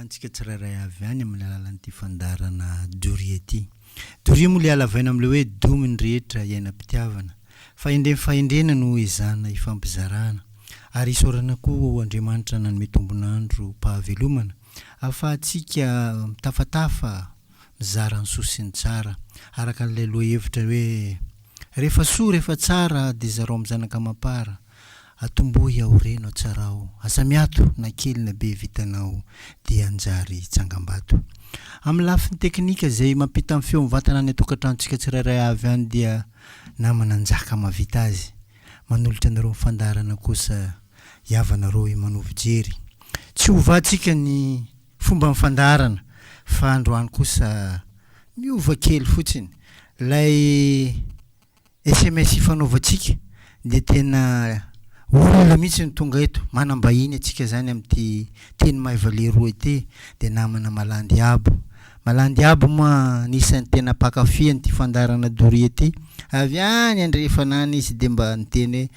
tokantranontsika tsirairay avy any amin'ny alalan'ity fandaharana Doria ity. Doria moa ilay halavaina amin'ilay hoe domy ny rehetra iainam-pitiavana. Fahendren'ny fahendrena no ezahana ifampizarana. Ary isaorana koa Andriamanitra nanome tombon'andro pahavelomana ahafahantsika mitafatafa mizara ny soa sy ny tsara araka an'ilay lohahevitra hoe rehefa soa rehefa tsara dia zarao amin'ny zanaka amam-para Atombohy aoreno atsarao, aza miato na kely na be vitanao dia hanjary tsangambato. Amin'ny lafiny teknika izay mampita ny feo mivantana any an-tokantranontsika tsirairay avy any dia namana Njaka mahavita azy. Manolotra anareo ny fandaharana kosa Iavanareo i Manovo Jery. Tsy hovantsika ny fomban'ny fandaharana fa androany kosa miova kely fotsiny ilay Sms ifanaovantsika dia tena olona mihitsy no tonga eto, manam-bahiny antsika izany amin'ity teny Maivaleroa ity dia namana Malandy Abo. Malandy Abo moa anisan'ny tena mpankafy an'ity fandaharana doria ity, avy any andrefana any izy dia mba niteny hoe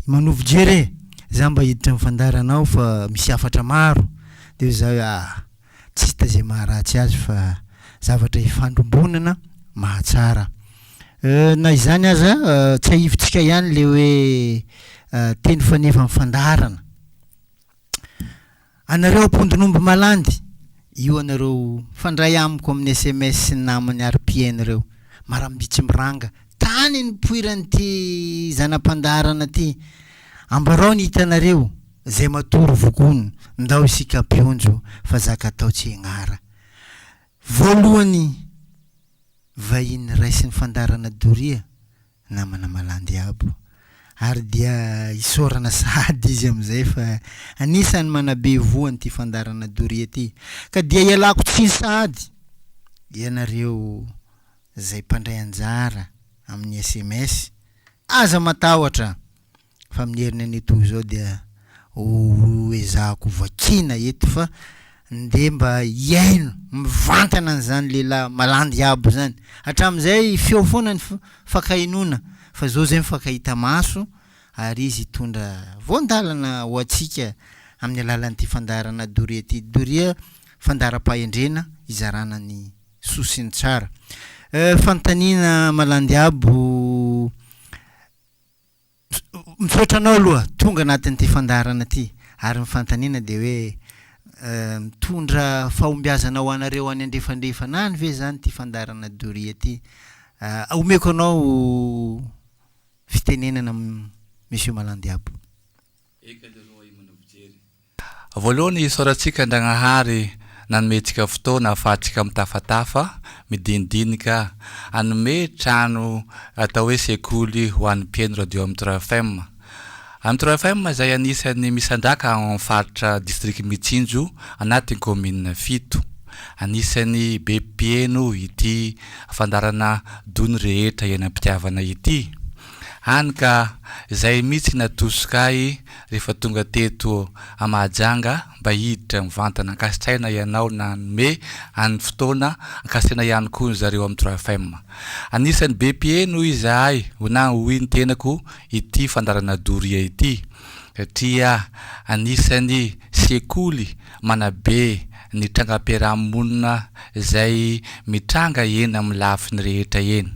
manovo jery e, za mba hiditra amin'ny fandaharana ao fa misy hafatra maro, dia hoy za hoe ah. Tsy hita izay maharatsy azy fa zavatra ifandrombonana mahatsara. Na izany aza tsiahivintsika ihany le hoe teny faneva amin'ny fandaharana. Anareo ampondron'omby malandy, io anareo mifandray amiko amin'ny sms sy ny namany ary mpihaino ireo, marambitsy miranga, tany nipoiran'ity zana-pandaharana ity, ambarao ny hitanareo. Zay matory vokono ndao isika mpionjo fa zaka atao tsy egnara. Voalohany vahiny raisin'ny fandaharana doria namana malandy abo ary dia isaorana sahady izy amin'izay fa anisan'ny manabe voa an'ity fandaharana doria ity ka dia ialako tsiny sahady ianareo zay mpandray anjara amin'ny sms aza matahotra fa amin'ny heriny anio toy izao dia ho ezahako vakiana eto fa ndeha mba hihaino mivantana an'izany lehilahy malandy abo izany. Hatramin'izay feo foana ny fankahenoana fa izao izay mifankahita maso ary izy hitondra voan-dalana ho antsika amin'ny alalan'ity fandaharana Doria ity. Doria fandaharam-pahendrena hizarana ny soa sy ny tsara. Fanontaniana malandy abo. Misaotra anao aloha tonga anatin'ity fandaharana ity ary ny fanontaniana dia hoe mitondra fahombiazana ho anareo any andrefandrefana any ve izany ity fandaharana doria ity? Omeko anao fitenenana Monsieur Malandiabo. Eka leroa i manao fijery. Voalohany isaorantsika Andragnahary nanome antsika fotoana ahafahantsika mitafatafa, midinidinika, hanome trano atao hoe sekoly ho an'ny mpihaino radio Amitra FM. Amitra FM izay anisan'ny misandraka ao amin'ny faritra district Mitsinjo anatin'ny kaominina fito. Anisan'ny be mpiheno ity fandaharana dony rehetra iainam-pitiavana ity. Hany ka izay mihitsy natosika ahy rehefa tonga teto a Mahajanga mba hiditra mivantana. Ankasitrahina ianao nanome an'ny fotoana, ankasitrahina ihany koa ny zareo amin'ny Trois FM. Anisan'ny be mpiheno izahay na hoy ny tenako ity fandaharana doria ity satria anisan'ny sekoly manabe ny trangam-piarahamonina izay mitranga eny amin'ny lafiny rehetra eny.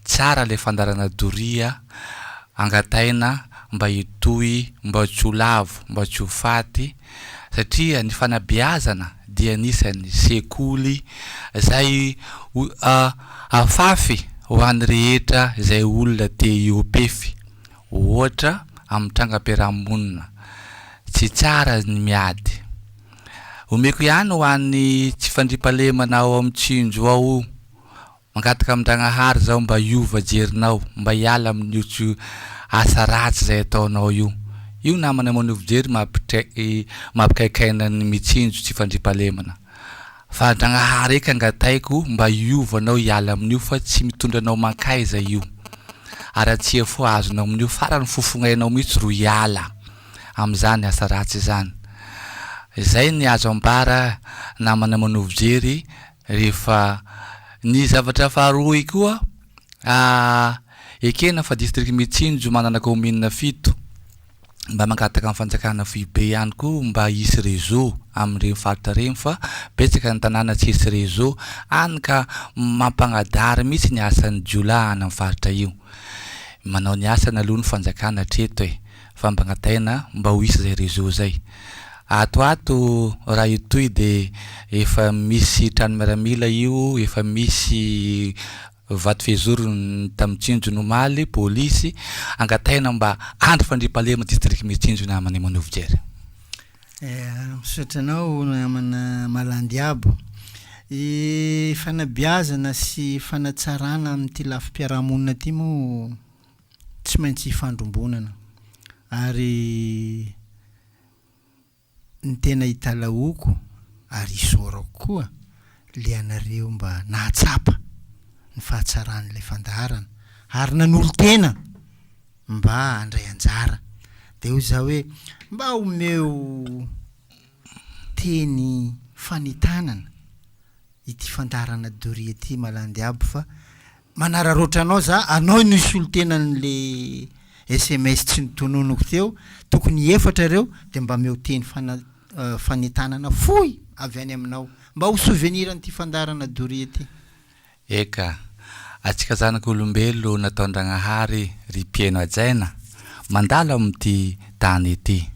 Tsara ilay fandaharana doria angataina mba hitohy mba tsy ho lavo mba tsy ho faty satria ny fanabeazana dia anisan'ny sekoly izay afafy ho an'ny rehetra izay olona te hiopefy ohatra amin'ny trangam-piarahamonina tsy tsara ny miady omeko ihany ho an'ny tsy fandriampahalemana ao amin'ny tsinjo ao Mangataka amin-dragnahary zaho mba hiova jerinao, mba hiala amin'io tsy asa ratsy zay ataonao io. Io namana maneho fijery mampikaikaina ny mitsinjo tsy fandriampahalemana. Fa Dragnahary eky angataiko mba hiova anao hiala amin'io fa tsy mitondra anao mankaiza io. Aratsia fo azonao amin'io farany fofogn'ainao mihitsy ro hiala amin'izany asa ratsy izany. Izay ny azo ambara namana maneho fijery Rehefa ny zavatra faharoa koa, ekena fa district Mitsinjo manana kaominina fito. Mba mangataka amin'ny fanjakana foibe ihany koa mba hisy réseau amin'ireny faritra ireny fa betsaka ny tanàna tsy hisy réseau, hany ka mampangadary mihitsy ny asan'ny jiolahy any amin'ny faritra io. Manao ny asany aloha ny fanjakana hatreto e, fa mba angataina mba ho hisy izay réseau izay. Ato ato raha hitohy dia efa misy trano miaramila io, efa misy Vato fehizoro ny tamin'ny Tsinjo omaly, polisy, angatahina mba andry fandriampahalemana district Mitsinjo namana Emmanuel Fijery. Misaotra anao namana Malandiabo. I fanabeazana sy fanatsarana amin'ity lafim-piarahamonina ity moa tsy maintsy ifandrombonana ary Ny tena italahoako ary isaorako koa le anareo mba nahatsapa ny fahatsaran'ilay fandaharana ary nanolo-tena mba handray anjara de hoy za hoe mba omeo teny fanentanana ity fandaharana doria ity malandiabo fa manararaotra anao za, anao no hisolo tena an'le sms tsy notononiko teo, tokony efatra ireo de mba ameo teny fana fanentanana fohy avy any aminao mba ho souvenir an'ity fandaharana doria ity. Eka, antsika zanak'olombelo nataon-dragnahary ry mpihaino hajaina, mandalo amin'ity tany ity.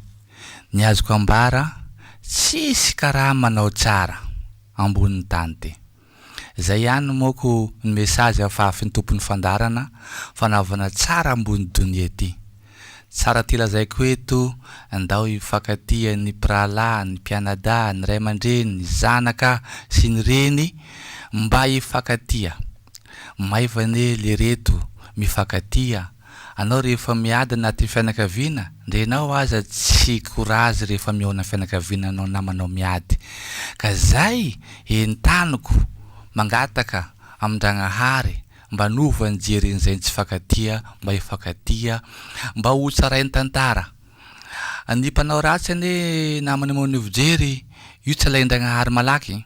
Ny azoko ambara, tsisy karaha manao tsara ambonin'ny tany ty. Zay ihany moko ny message afafin'ny tompon'ny fandaharana fanaovana tsara ambony donia ty. Tsara ty lazaiko eto ndao hifankatia ny mpirahalahy, ny mpianadahy, ny ray aman-dreny, ny zanaka sy ny reny mba hifankatia. Maiva anie lereto mifankatia Anao rehefa miady anaty fianakaviana, ndre enao aza tsy courage rehefa mihaona fianakaviana anao namanao miady. Ka zay entaniko mangataka amin-dragnahary mba hanova ny jerin'izay tsy fankatia mba hifankatia mba ho tsarain'ny tantara. Ny mpanao ratsy anie namana maneho fijery io tsy alain-dragnahary malaky.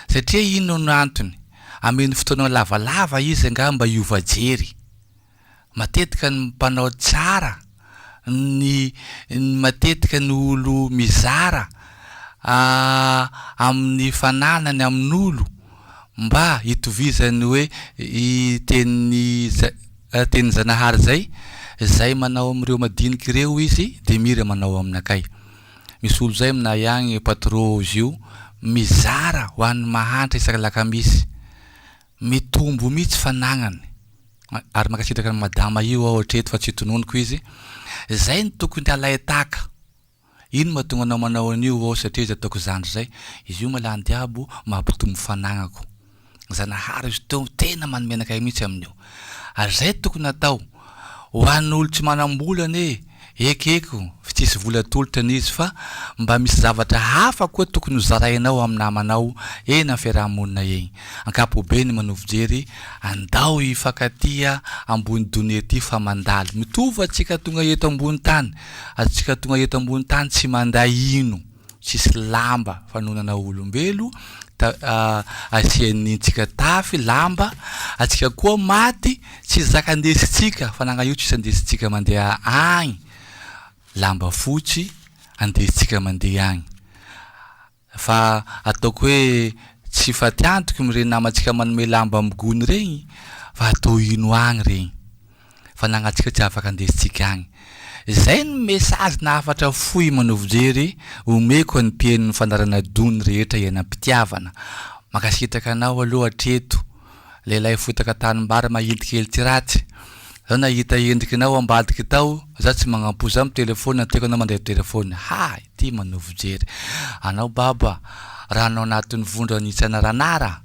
Satria inona no antony? Ameno fotoana lavalava izy angaha mba hiova jery. Matetika ny mpanao tsara, ny matetika ny olo mizara amin'ny fananany amin'olo mba hitovizany hoe tenin'ny tenin'i Zanahary zay, zay manao amin'ireo madinika ireo izy de mira manao aminakay. Misy olo zay aminay agny patro izy io mizara ho an'ny mahantra isaky alakamisy. Mitombo mihitsy fanagnany. Ary mankasitraka an'i madama io aho hatreto fa tsy tononiko izy. Zay no tokony halain-tahaka. Ino mahatonga anao manao an'io ô satria izy ataoko zandry zay. Izy io malandiabo mampitombo fanagnako. Zanahary izy teo tena manome anakay mihitsy amin'io. Ary zay tokony atao. Ho an'olo tsy manam-bola anie ekeko fa tsisy vola atolotra an'izy fa mba misy zavatra hafa koa tokony ho zarainao amin'ny namanao eny amin'ny fiaraha-monina eny. Ankapobeny manovo fijery, andao hifankatia ambony donia ety fa mandalo. Mitovy antsika tonga eto ambony tany, antsika tonga eto ambony tany tsy manday ino. tsisy lamba fanonana olombelo ta asianintsika tafy lamba, atsika koa maty tsy zaka andesintsika fa nanga io tsisy andesintsika mandeha agny, lamba fotsy andesintsika mandeha agny, fa ataoko hoe tsy fatiantoky amin'ireny namantsika manome lamba amin'ny gony regny fa atao ino agny regny. Fanagnantsika tsy afaka andesintsika agny. Zay ny message na hafatra fohy manovo jery omeko an'ny mpihaino ny fandaharana Dony rehetra iainam-pitiavana. Mankasitraka anao aloha hatreto. Lehilahy fotaka tanimbary mahinty kely tsy ratsy. Zaho nahita endrikinao ambadiky tao, za tsy magnampo za mitelephone tiako anao mandeha telephone. Ha! Ity manovo jery. Anao baba, rano anatin'ny vondro an'Itsanarana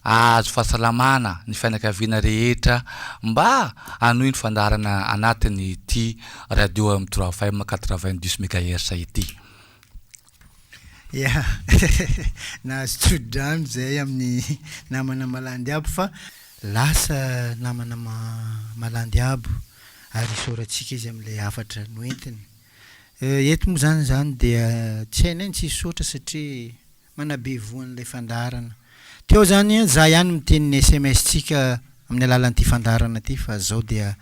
ahazo fahasalamana ny fianakaviana rehetra mba hanohy ny fandaharana anatiny ity radio M trois FM 90 megahertz ity. Ya, nahazo tso-drano zahay amin'ny namana Malandiabo fa lasa namana Malandiabo ary isaorantsika izy amin'ilay hafatra noentiny. Eto moa izany izany dia tsy hainay ny tsy hisaotra satria manabe voan'ilay fandaharana. Teo izany za ihany miteny ny sms tsika amin'ny alalan'ity fandaharana ity fa zao dia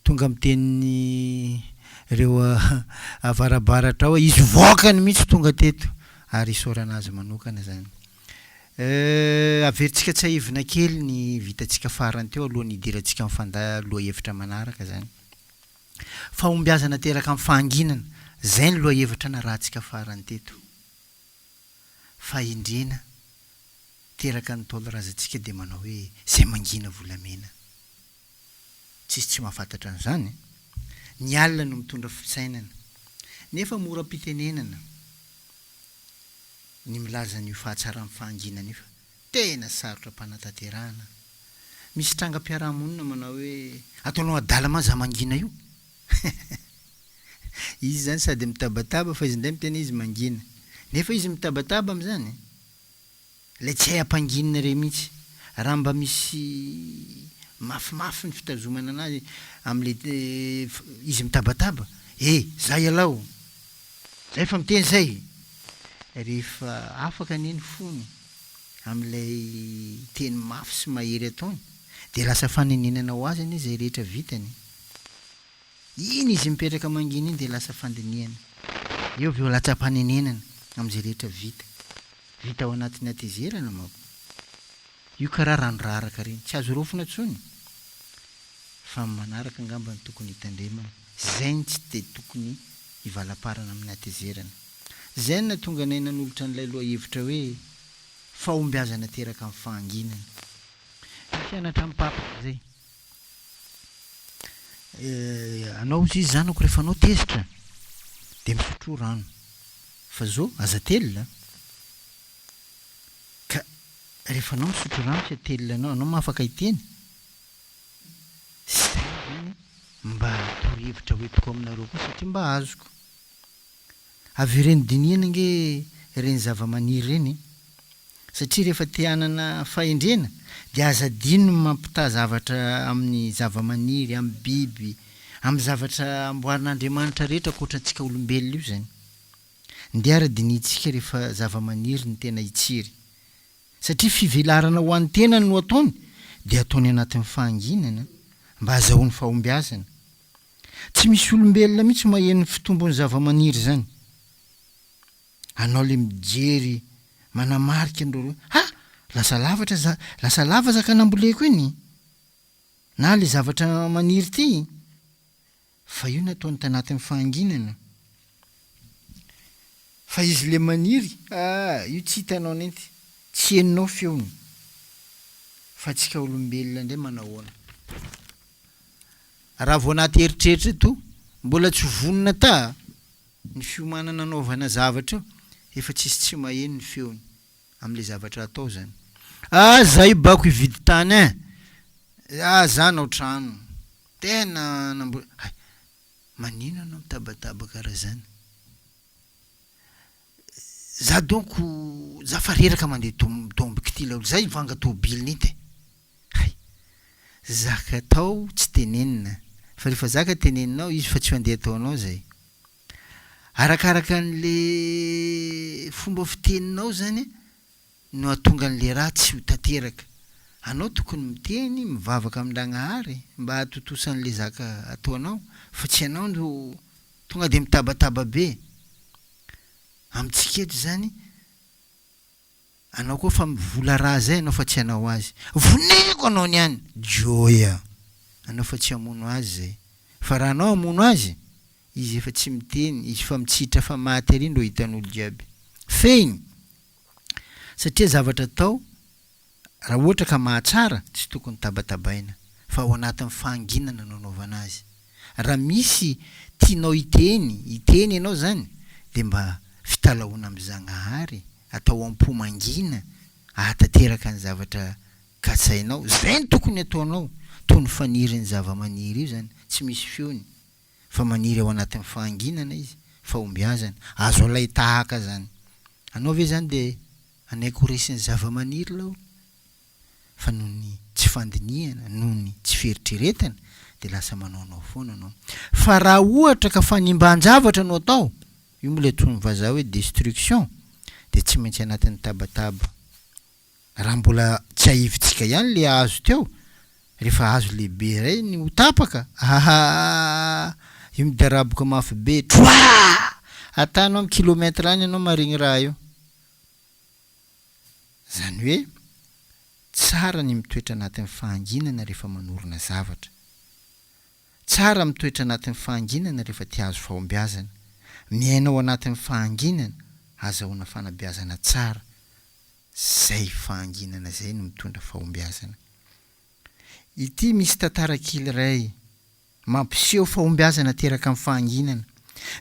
tonga miteny ny. Ireo avarabaratra ao, izy vaokany mihitsy tonga teto ary isaorana azy manokana izany. Averintsika tsiahivina kely ny vitantsika farany teo alohan'ny hidirantsika amin'ny fanda lohahevitra manaraka izany. Fahombiazana teraka amin'ny fahanginana, izay ny lohahevitra narahantsika farany teto. Fahendrena teraka ny Ntaolo razantsika dia manao hoe izay mangina volamena. Tsisy tsy mahafantatra an'izany e! Ny alina no mitondra fisainana. Nefa mora am-pitenenana ny milaza an'io fahatsaran'ny fahanginana io fa tena sarotra am-panatanterahana. Misy trangam-piarahamonina manao hoe ataonao adala ma za mangina io? Izy izany sady mitabataba fa izy indray miteny hoe izy mangina. Nefa izy mitabataba amin'izany. Ilay tsy hay ampanginina ireny mihitsy. Raha mba misy mafimafy ny fitazomana anazy amin'ilay izy mitabataba, eh! Za ialahy ô! Za efa miteny izay! Rehefa afaka anie ny fony amin'ilay teny mafy sy mahery ataony dia lasa fanenenana ho azy anie izay rehetra vitany. Iny izy mipetraka mangina iny dia lasa fandinihana. Eo avy eo latsa-panenenana amin'izay rehetra vita. Vita ao anatin'ny hatezerana manko. Io karaha rano raraka ireny, tsy azo raofina intsony. Fa amin'ny manaraka angamba no tokony hitandremana. Izay no tsy dia tokony hivalaparana amin'ny hatezerana. Izay no nahatonga anay nanolotra an'ilay lohahevitra hoe Fahombiazana teraka amin'ny fahanginana. Ny fianatra amin'ny Papa izay. Anao hozy izy zanako rehefa anao tezitra dia misotroa rano fa zao aza atelina ka rehefa anao misotro rano tsy atelina anao anao ma afaka hiteny zay zany mba torohevitra hoentiko aminareo koa satria mba azoko Avereno dinihina ange ireny zavamaniry ireny e! Satria rehefa te hanana fahendrena dia aza adino ny mampitaha zavatra amin'ny zavamaniry, amin'ny biby, amin'ny zavatra amboarin'Andriamanitra rehetra ankoatra antsika olombelona io izany. Ndeha ary dinihintsika rehefa zavamaniry no tena hitsiry. Satria fivelarana ho an'ny tenany no ataony dia ataony anatin'ny fahanginana mba hazahoany fahombiazana. Tsy misy olombelona mihitsy maheno ny fitombon'ny zavamaniry izany. Anao le mijery manamarika an'ireo hoe ha! Lasa lavatra za, lasa lava zaka namboleko iny na le zavatra maniry ity fa io nataony tanatin'ny fahanginana. Fa izy le maniry ah! Io tsy hitanao nenty, tsy henonao feony. Fa antsika olombelona indray manahoana? Raha vao anaty eritreritra eto, mbola tsy vonona ta ny fiomanana anaovana zavatra io, efa tsisy tsy maheno ny feony amle zavatra atao zany. Ah za io bako hividy tany ein! Ah za hanao trano, tena namboly, hay! Manino anao mitabataba karaha zany? Za donko za fa reraka mandeha tomboky ty laolo, za hivanga tôbily ninty e! Hay! Zaka atao tsy tenenina, fa rehefa zaka teneninao izy fa tsy handeha ataonao zay. Arakaraka an'le fomba fiteninao zany no hahatonga an'le raha tsy ho tanteraka. Anao tokony miteny, mivavaka amin-dragnahary mba hahatontosa an'le zaka ataonao fa tsy anao no tonga de mitabataba be. Amintsika eto zany, anao koa fa mivola raha zay anao fa tsy hanao azy. Voneko anao niany! Joya! Anao fa tsy hamono azy zay. Fa raha anao hamono azy, izy efa tsy miteny, izy fa mitsitra fa maty ary ndrô hitan'olo jiaby. Fehiny, satria zavatra atao Raha ohatra ka mahatsara, tsy tokony tabatabaina, fa ao anatin'ny fahanginana no anaovana azy. Raha misy tianao hiteny, hiteny ianao izany, dia mba fitalahoana amin'i Zagnahary, atao am-po mangina, ahatanteraka ny zavatra katsahinao. Izay no tokony ataonao, toy ny fanirin'ny zava-maniry io izany, tsy misy feony, fa maniry ao anatin'ny fahanginana izy, fahombiazana. Azo alain-tahaka izany. Anao ve izany dia Hanaiky ho resin'ny zava-maniry laolo, fa noho ny tsy fandinihana, noho ny tsy fieritreretana dia lasa manaonao foana anao. Fa raha ohatra ka fanimban-javatra no atao, io moa ilay antsoin'ny vazaha hoe destruction, dia tsy maintsy anatin'ny tabataba. Raha mbola tsiahivintsika ihany ilay hazo teo, rehefa hazo lehibe iray ny ho tapaka, ahahaha! Io midaraboka mafy be, Troaa! Atanao amin'ny kilomètre any ianao maharegny raha io. Izany hoe tsara ny mitoetra anatin'ny fahanginana rehefa manorina zavatra. Tsara mitoetra anatin'ny fahanginana rehefa te hahazo fahombiazana. Miaina ao anatin'ny fahanginana, ahazahoana fanabeazana tsara. Izay fahanginana izay no mitondra fahombiazana. Ity misy tantara kely iray mampiseho fahombiazana teraka amin'ny fahanginana.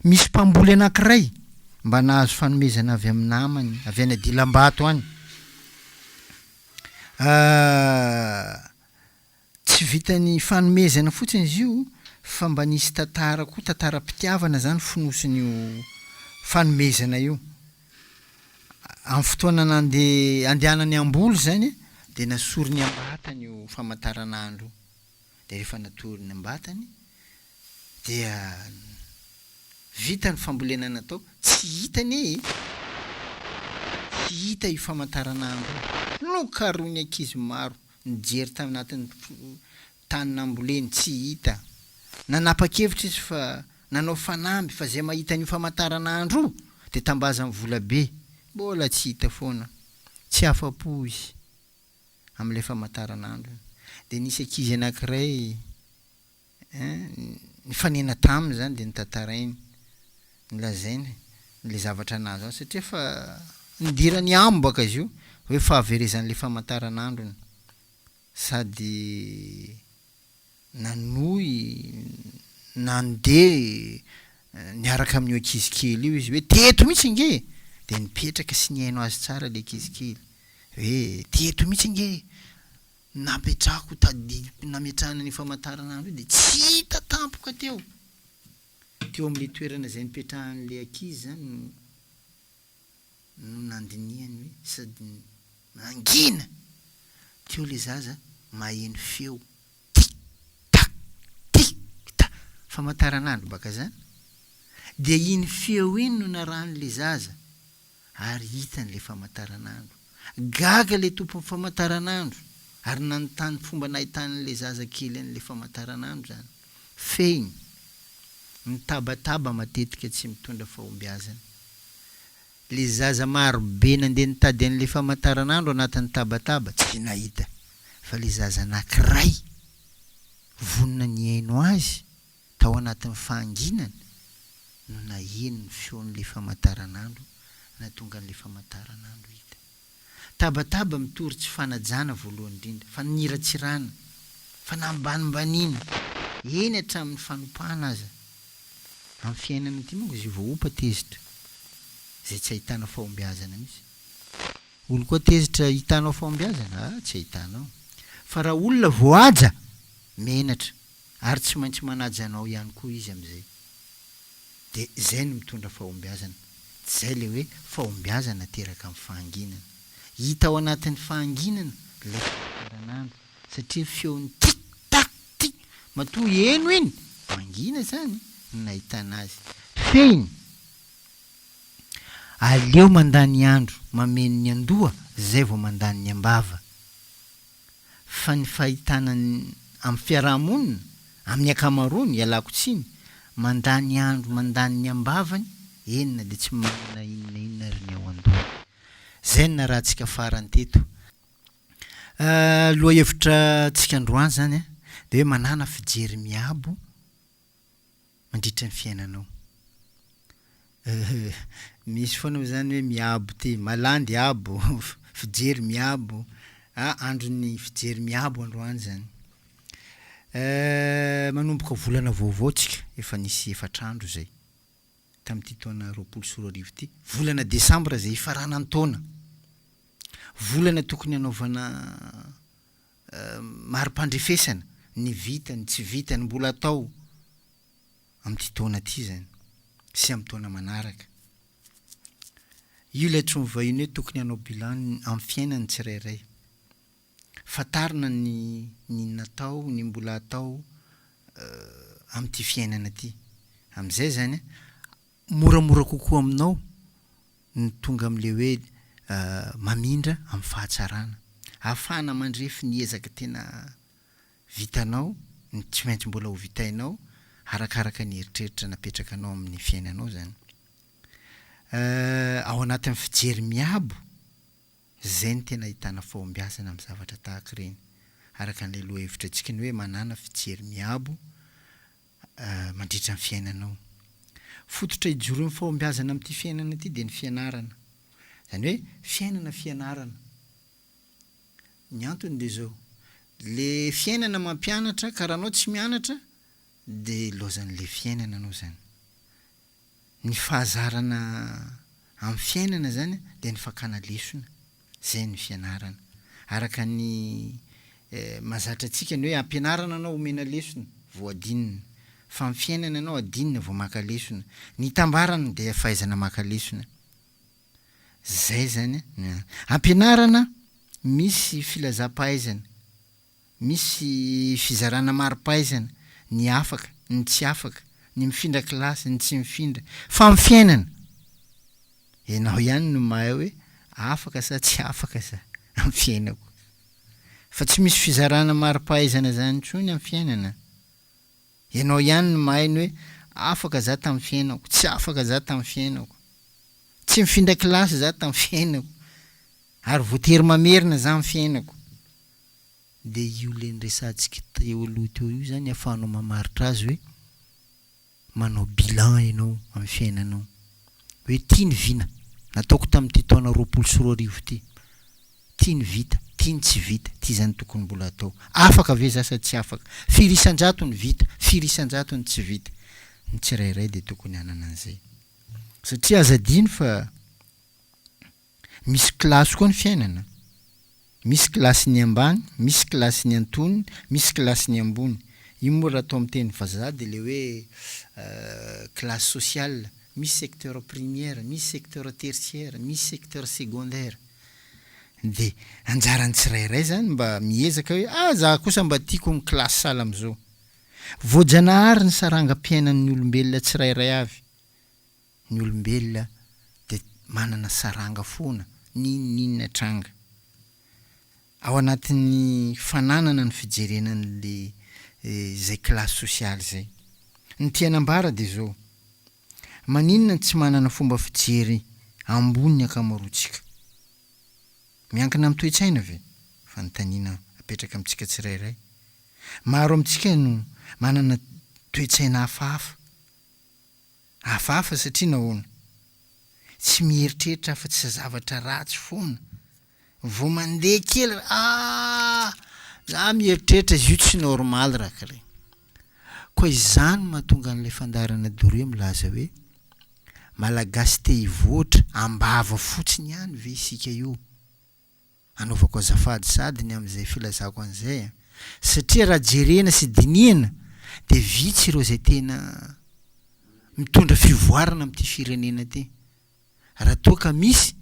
Misy mpamboly anankiray mba nahazo fanomezana avy amin'ny namany avy any Dilambato any. Tsy vitan'ny fanomezana fotsiny izy io fa mba nisy tantara koa, tantaram-pitiavana izany fonosin'io fanomezana io. Amin'ny fotoana nandeha andehanany hamboly izany dia nasoriny am-batany io famantaranandro io. Dia rehefa natoriny am-batany dia vita ny fambolena natao, tsy hita anie e! Tsy hita io famantaranandro io. Nokarohin'ny ankizy maro Nijery tao anatin'ny tany namboleny, tsy hita. Nanapa-kevitra izy fa nanao fanamby fa izay mahita an'io famantaranandro io dia tambazany vola be. Mbola tsy hita foana. Tsy afa-po izy amin'ilay famantaranandrony. Dia nisy ankizy anankiray Nifanena taminy izany dia notantarainy, nolazainy ilay zavatra nahazo azy satria efa nidirany ambo baka izy io hoe fahaverezan'ilay famantaranandrony sady nanohy nandeha niaraka amin'io ankizy kely io izy hoe teto mihitsy ange e! Dia nipetraka sy nihaino azy tsara ilay ankizy kely hoe teto mihitsy ange e! Napetrako tadidiko nametrahana an'io famantaranandro io dia tsy hita tampoka teo. Teo amin'ilay toerana izay nipetrahan'ilay ankizy izany no no nandinihany hoe sady nangina. Teo ilay zaza maheno feo tic tac tic tac, famantaranandro baka izany. Dia iny feo iny no narahan'ilay zaza ary hitany ilay famantaranandro. Gaga ilay tompon'ny famantaranandro ary nanontany fomba nahitan'ilay zaza kely an'ilay famantaranandro izany. Fehiny, Mitabataba matetika tsy mitondra fahombiazana. Ilay zaza marobe nandeha nitady an'ilay famantaranandro anatin'ny tabataba tsy nahita fa ilay zaza anankiray vonona nihaino azy Tao anatin'ny fahanginana no naheno ny feon'ilay famantaranandro nahatonga an'ilay famantaranandro hita. Tabataba mitory tsy fanajana voalohany indrindra, faniratsirana, fanambanimbaniana, eny hatramin'ny fanompana aza. Amin'ny fiainana ity manko izay voaompa tezitra, izay tsy ahitana fahombiazana mihitsy. Olo koa tezitra ahitanao fahombiazana? Ah, tsy ahitanao. Fa raha olona voahaja, menatra. Ary tsy maintsy manaja anao ihany koa izy amin'izay. Dia izay no mitondra fahombiazana. Izay ilay hoe fahombiazana teraka amin'ny fahanginana. Hita ao anatin'ny fahanginana ilay famantaranandro satria feon'ny tic tac tic matoa heno iny, mangina izany no nahitana azy. Fehiny, aleo mandany andro mameno ny an-doha izay vao mandany ny am-bava. Fa ny fahitana ny amin'ny fiaraha-monina, amin'ny ankamaroany, ialako tsiny, mandany andro mandany ny am-bavany, eny na dia tsy manana inona inona ary ny ao an-dohany. Izay no narahantsika farany teto. Lohahevitra tsika androany izany dia hoe manàna fijery miabo mandritra ny fiainanao. Misy foana moa zany hoe miabo ty, malandy abo, fijery miabo, ah andron'ny fijery miabo androany zany. Manomboka volana vaovao tsika, efa nisy efatra andro zay tamin'ity taona 2020 ity, volana desambra zay hifaranan'ny taona, volana tokony hanaovana mari-pandrefesana ny vita, ny tsy vita, ny mbola atao amin'ity taona ity izany sy amin'ny taona manaraka. Io ilay antsoin'ny vahiny hoe tokony hanao bilan amin'ny fiainany ny tsirairay. Fantarina ny ny natao, ny mbola atao amin'ity fiainana ity. Amin'izay izany moramora kokoa aminao ny tonga amin'ilay hoe mamindra amin'ny fahatsarana. Ahafahana mandrefy ny ezaka tena vitanao, ny tsy maintsy mbola ho vitainao, Arakaraka ny eritreritra napetrakanao amin'ny fiainanao izany. Ao anatin'ny fijery miabo, izay no tena ahitana fahombiazana amin'ny zavatra tahaka ireny. Araka an'ilay lohahevitra antsika ny hoe manàna fijery miabo mandritra ny fiainanao. Fototra ijoroan'ny fahombiazana amin'ity fiainana ity dia ny fianarana. Izany hoe fiainana fianarana. Ny antony dia izao, le fiainana mampianatra ka raha anao tsy mianatra dia laozan'le fiainana anao izany. Ny fahazarana amin'ny fiainana izany dia ny fakana lesona, izay ny fianarana. Araka ny mahazatra antsika ny hoe ampianarana anao omena lesona vao adinina, fa amin'ny fiainana ianao adinina vao maka lesona. Ny itambarana dia fahaizana maka lesona. Zay zany an. Ampianarana misy filazam-pahaizana, misy fizarana mari-pahaizana, ny afaka, ny tsy afaka, ny mifindra kilasy, ny tsy mifindra. Fa amin'ny fiainana, ianao ihany no mahay hoe afaka sa tsy afaka za amin'ny fiainako. Fa tsy misy fizarana mari-pahaizana zany intsony amin'ny fiainana. Ianao ihany no mahay ny hoe afaka za tamin'ny fiainako, tsy afaka za tamin'ny fiainako. Tsy mifindra kilasy za tamin'ny fiainako ary voatery mamerina za amin'ny fiainako. Dia io le niresahantsika teo aloha teo io zany ahafahanao mamaritra azy hoe manao bilan ianao amin'ny fiainanao. Hoe ity ny vina nataoko tamin'ity taona 2020 ity. Ty ny vita, ty ny tsy vita, ty zany tokony mbola atao. Afaka ve za sa tsy afaka? Firy isan-jato ny vita, firy isan-jato ny tsy vita? Ny tsirairay dia tokony hanana an'izay. Satria aza adino fa misy kilasy koa ny fiainana. Misy kilasin'ny ambany, misy kilasin'ny antonony, misy kilasin'ny ambony. Io moa raha atao amin'ny teny vazaha dia ilay hoe classe sociale. Misy secteur primaire, misy secteur tertiaire, misy secteur secondaire. Dia anjaran'ny tsirairay zany mba miezaka hoe ah za kosa mba tiako ny classe sahala amin'izao. Voajanahary ny sarangam-piainan'ny olombelona tsirairay avy. Ny olombelona dia manana saranga foana n'inon'inona tranga. Ao anatin'ny fananana ny fijerena an'le izay classe sociale izay. Ny tiana ambara dia izao, Maninona no tsy manana fomba fijery ambony ny ankamaroantsika? Miankina amin'ny toe-tsaina ve? Fanontaniana apetraka amintsika tsirairay. Maro amintsika no manana toe-tsaina hafahafa. Hafahafa satria nahoana? Tsy mieritreritra afa-tsy zavatra ratsy foana. Vao mandeha kely ra, ah! Za mieritreritra izy io tsy normal rakle. Koa izany no mahatonga an'ilay fandaharana Doria milaza hoe, Malagasy te hivoatra am-bava fotsiny ihany ve isika io? Anaovako azafady sady ny amin'izay filazako an'izay a! Satria raha jerena sy dinihana dia vitsy ireo izay tena mitondra fivoarana amin'ity firenena ity. Raha toa ka misy,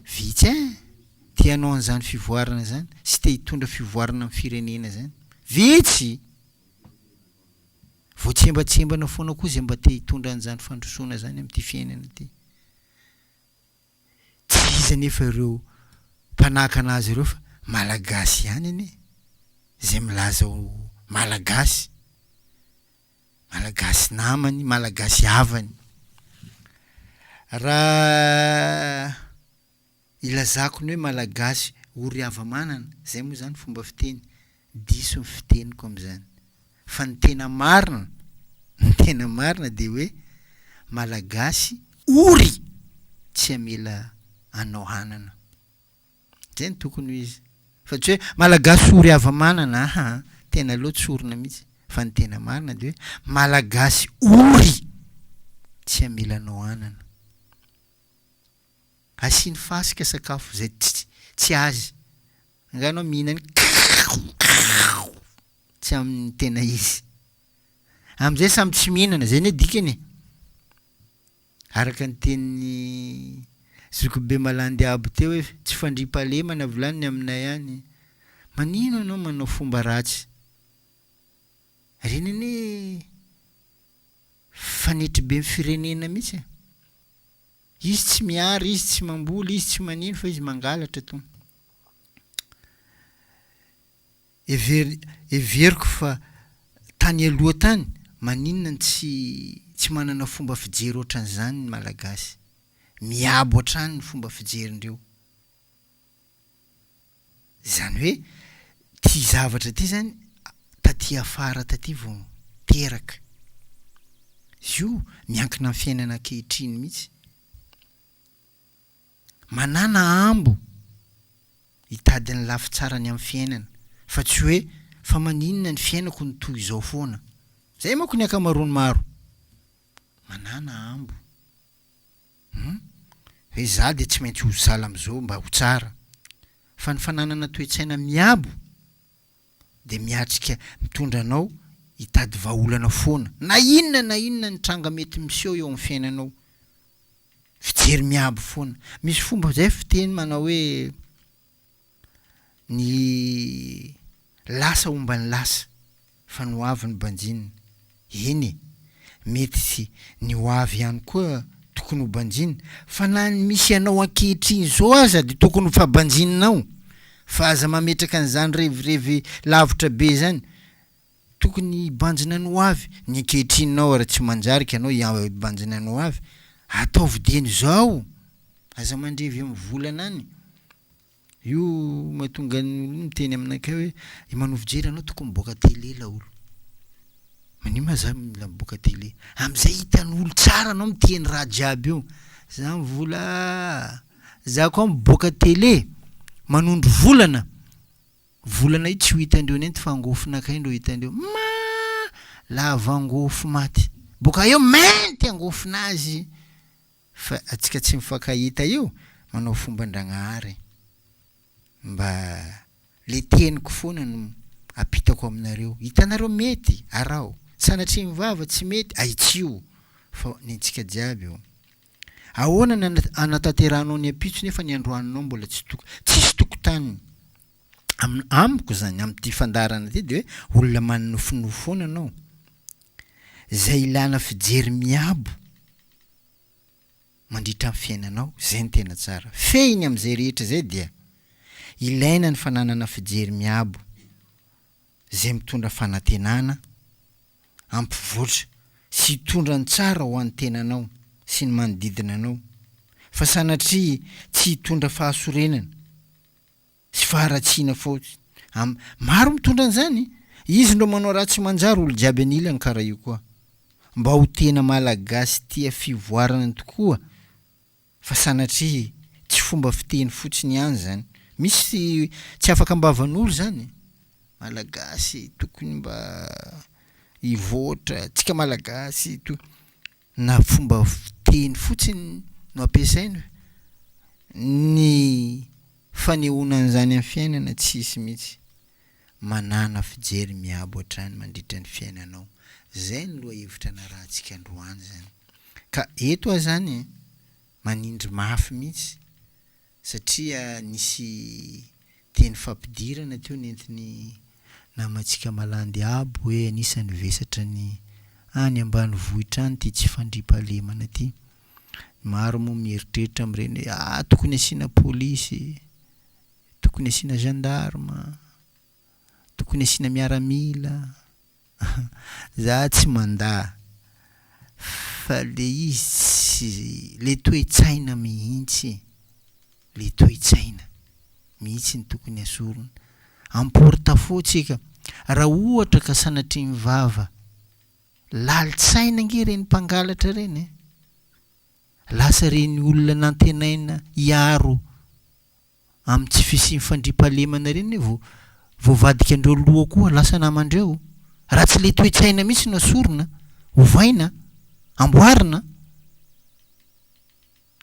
vitsy ein! Te hanao an'izany fivoarana izany sy te hitondra fivoarana amin'ny firenena izany. Vitsy! Voatsembatsembana foana koa izay mba te hitondra an'izany fandrosoana izany amin'ity fiainana ity. Tsy iza anefa ireo mpanakana azy ireo fa Malagasy ihany anie izay milaza ho Malagasy. Malagasy namany, Malagasy havany. Raha ilazako ny hoe Malagasy ory hava-manana, izay moa izany fomba fiteny, diso ny fiteniko amin'izany. Fa ny tena marina, ny tena marina dia hoe Malagasy ory tsy hamela anao hanana. Zay no tokony ho izy. Fa tsy hoe Malagasy ory hava-manana aa, tena aleo tsorina mihitsy fa ny tena marina dia hoe Malagasy ory tsy hamela anao hanana. Asiany fasika sakafo izay tsy tsy azy. Angaha ianao mihinana tsy amin'ny tena izy. Amin'izay samy tsy mihinana, zay anie dikany e. Araka ny tenin'i Zokibe Malandiabo teo hoe tsy fandriampahalemana vilany ny aminay any. Manino ianao manao fomba ratsy? Ireny anie fanetriben'ny firenena mihitsy e. Izy tsy mihary, izy tsy mamboly, izy tsy manino fa izy mangalatra tony. Hever, heveriko fa tany aloha tany. maninona no tsy tsy manana fomba fijery ohatran'izany ny Malagasy? Miabo hatrany ny fomba fijerindreo. Izany hoe ity zavatra ity zany taty afara taty vao teraka. Izy io miankina amin'ny fiainana ankehitriny mihitsy. Manàna ambo hitady ny lafy tsarany amin'ny fiainana fa tsy hoe fa maninona ny fiainako no toy izao foana. Izay manko ny ankamaroan'ny maro. Manàna ambo. Hum. Hoe za dia tsy maintsy ho sahala amin'izao mba ho tsara. Fa ny fananana toe-tsaina miabo dia miatrika mitondra anao hitady vahaolana foana na inona na inona ny tranga mety miseho eo amin'ny fiainanao. Fijery miabo foana. Misy fomba zay fiteny manao hoe ny lasa homba ny lasa fa ny ho avy no banjinina. Eny e! Mety tsy ny ho avy ihany koa tokony ho banjinina fa na ny misy anao ankehitriny izao aza dia tokony ho fa banjininao fa aza mametraka an'izany revirevy lavitra be izany. Tokony hibanjina ny ho avy, ny ankehitrininao ary tsy manjary ka ianao hibanjina ny ho avy, ataovy dieny izao, aza mandrevy amin'ny volana any, io mahatonga ny olona miteny aminakay hoe i Manovijery anao tokony miboaka télé laolo, manino ma za mila miboaka télé, amizay hitan'olo tsara anao miteny raha jiaby io, za mivola, za koa miboaka télé manondro volana. Volana io tsy ho hitandreo nenty fa angôfonakay ndreo hitandreo ma lava angôfo maty boka eo mainty angôfonazy fa atsika tsy mifankahita io manao fomban-dragnahary mba le teniko foana no apitako aminareo hitanareo mety araho sanatria ny vava tsy mety ahitsio fa nentsika jiaby io ahoana ny anatanterahanao ny ampitso nefa ny androaninao mbola tsy toko tsisy tokotaniny Am- amiko zany amin'ity fandaharana ity de hoe olona manonofinofy foana anao, zay ilana fijery miabo mandritra ny fiainanao, zay no tena tsara. Fehiny amin'izay rehetra izay dia ilaina ny fananana fijery miabo izay mitondra fanantenana, hampivoatra sy hitondra ny tsara ho an'ny tenanao sy ny manodidina anao, fa sanatria tsy hitondra fahasorenana. Tsy faharatsiana fotsiny. Am, maro mitondra an'izany. Izy ndro manao raha tsy manjary olo jiaby anilany karaha io koa. Mba ho tena Malagasy tia fivoarana tokoa fa sanatria tsy fomba fiteny fotsiny ihany zany. Misy tsy afaka ambavan'olo zany. Malagasy tokony mba hivoatra, tsika Malagasy to, na fomba fiteny fotsiny no ampiasaina, ny fanehoana an'izany amin'ny fiainana tsisy mihitsy. Manàna fijery miabo hatrany mandritra ny fiainanao. Zay ny lohahevitra narahantsika androany zany. Ka eto aho zany manindry mafy mihitsy satria nisy teny fampidirana teo nentin'ny namantsika Malandy Abo hoe anisan'ny vesatra ny any ambanivohitra any ity tsy fandriampahalemana ity. Ny maro moa mieritreritra amin'ireny hoe ah tokony asiana polisy, tokony asiana gendarme, tokony asiana miaramila. Za tsy mandà fa le izy tsy le toe-tsaina mihitsy e, le toe-tsaina mihitsy no tokony asorina. En porte-à-faux tsika, raha ohatra ka sanatria ny vava, lalin-tsaina ange ireny mpangalatra ireny e, lasa ireny olona nantenaina hiaro amin'ny tsy fisian'ny fandriampahalemana ireny anie vao voavadika andreo loha koa lasa namandreo raha tsy le toe-tsaina mihitsy no asorina, ovaina, amboarina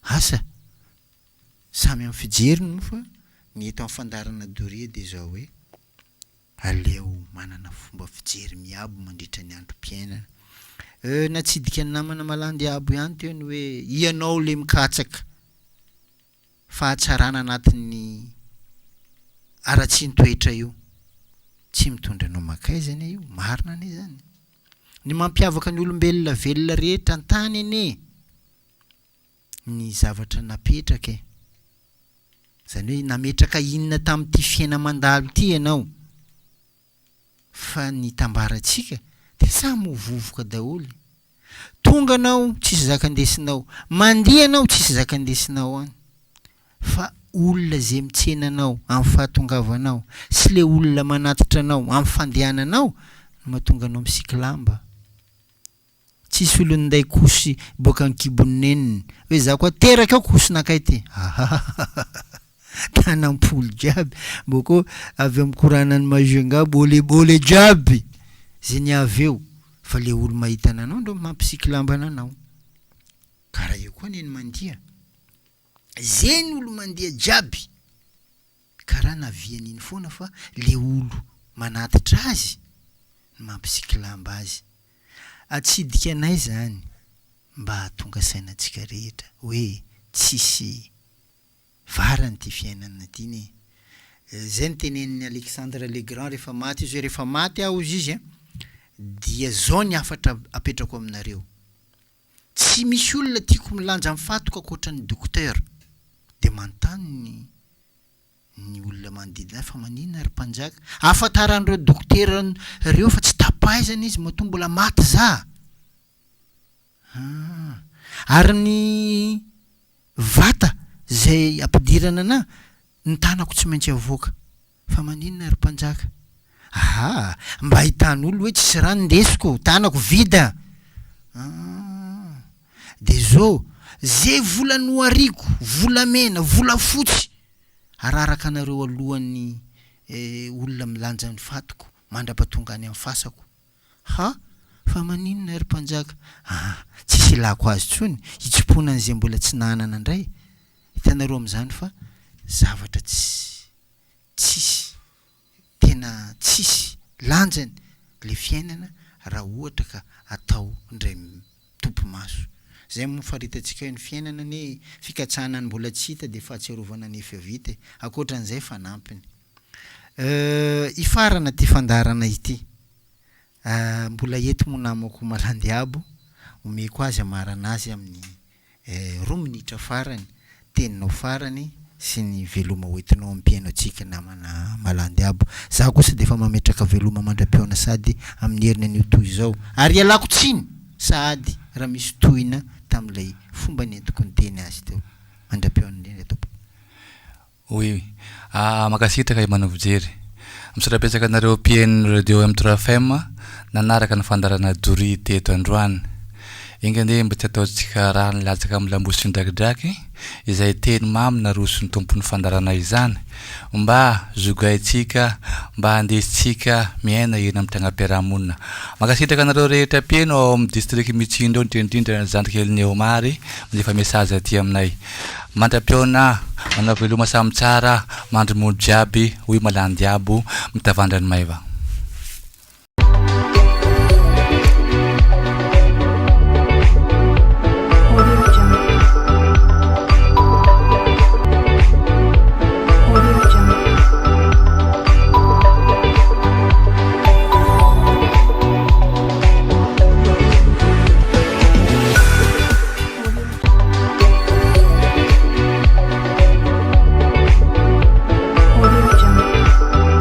asa samy amin'ny fijeriny moa fa ny eto amin'ny fandaharana doria dia izao hoe aleo manana fomba fijery miabo mandritra ny androm-piainana. Euh natsidika ny namana malandy abo ihany teo ny hoe ianao le mikatsaka fahatsarana anatin'ny haratsian-toetra io. Tsy mitondra anao mankaiza anie io, marina anie izany. Ny mampiavaka ny olombelona velona rehetra an-tany anie ny zavatra napetraka e. Izany hoe nametraka inona tamin'ity fiaina-mandalo ity ianao. Fa ny itambarantsika dia. Samy ho vovoka daholo. Tonga anao tsisy zaka ndesinao, mandeha anao tsisy zaka ndesinao any. Fa olona ze mitsena anao am fahatongavanao sy le olona manatitra anao am fandehananao no mahatonga anao misiky lamba. Tsisy olo ninday kosy boaka ankibon'ny neniny hoe za koa teraka eo kosinakay ty. Ahahahaha. Tanam-polo jiaby bôkô avy am koranan'i Majunga bôle bôle jiaby ze niavy eo fa le olo mahita ananao ndrô mampisiky lambana anao. Kara io koa neny mandiha. Zegny olo mandiha jiaby karaha navian'iny foana fa le olo manatitra azy no mampisiky lamba azy. Atsidika anay zany mba hahatonga saina antsika rehetra hoe tsisy varany ity fiainana ity ne. Zay no tenenin'i Alexandre le Grand rehefa maty izy hoe rehefa maty aho hozy izy a dia zao ny hafatra apetrako aminareo, Tsy misy olona tiako milanja ny fatiko ankoatra ny docteur. Dia manontany ny ny olona manodidina ahy fa maninona ry mpanjaka? Ahafantaran'ireo dokotera ireo fa tsy tapaizana izy matoa mbola maty za. Ah. Ary ny vata izay ampidirana anah, ny tanako tsy maintsy avoaka. Fa maninona ry mpanjaka? Ahaa, mba ahitan'olo hoe tsisy rano ndesiko, tanako vide Aa, de zao, ze vola nohariako, volamena, volafotsy, araraka anareo alohan'ny olona milanja ny fatiko mandrapatonga any amin'ny fasako. Ha! Fa maninona ry mpanjaka? Aa, tsisy ilako azy tsony, hitsimpona an'izay mbola tsy nanana ndray. Hitanareo amin'izany fa zavatra tsy tsisy tena tsisy lanjany le fiainana raha ohatra ka atao indray mitopy maso. Zay moa faritantsika hoe ny fiainana anie fikatsahana ny mbola tsy hita dia fahatsiarovana ny efa vita e. Ankoatran'izay fanampiny. Euh hifarana ity fandaharana ity. Euh mbola eto moa namako Malandiabo, omeko azy hamarana azy amin'ny Roa minitra farany, teninao farany sy ny veloma hoentinao ampihaino antsika namana Malandiabo. Za kosa dia efa mametraka veloma mandra-pihaona sady amin'ny heriny anio toy izao. Ary ialako tsiny sahady raha misy tohina tamin'ilay fomba nentiko niteny azy teo. Mandra-pihaona indrindra tompoko. Oui. Ah, mankasitraka i Manovijery. Misaotra betsaka anareo mpihaino Radio M3 FM nanaraka ny fandaharana Doria teto androany. Enga anie mba tsy ataontsika rano latsaka amin'ny lamosiny drakidraky izay teny mamy naroson'ny tompon'ny fandaharana izany. Mba zogaintsika, mba andesintsika miaina eny amin'ny trangam-piarahamonina. Mankasitraka anareo rehetra mpihaino ao amin'ny district Mitsindro indrindra indrindra ny zandrikelin'i Omar mandefa message aty aminay. Mandra-pihaona, manao veloma samy tsara, mandry mody jiaby, hoy Malandiabo, mitavandra ny maiva.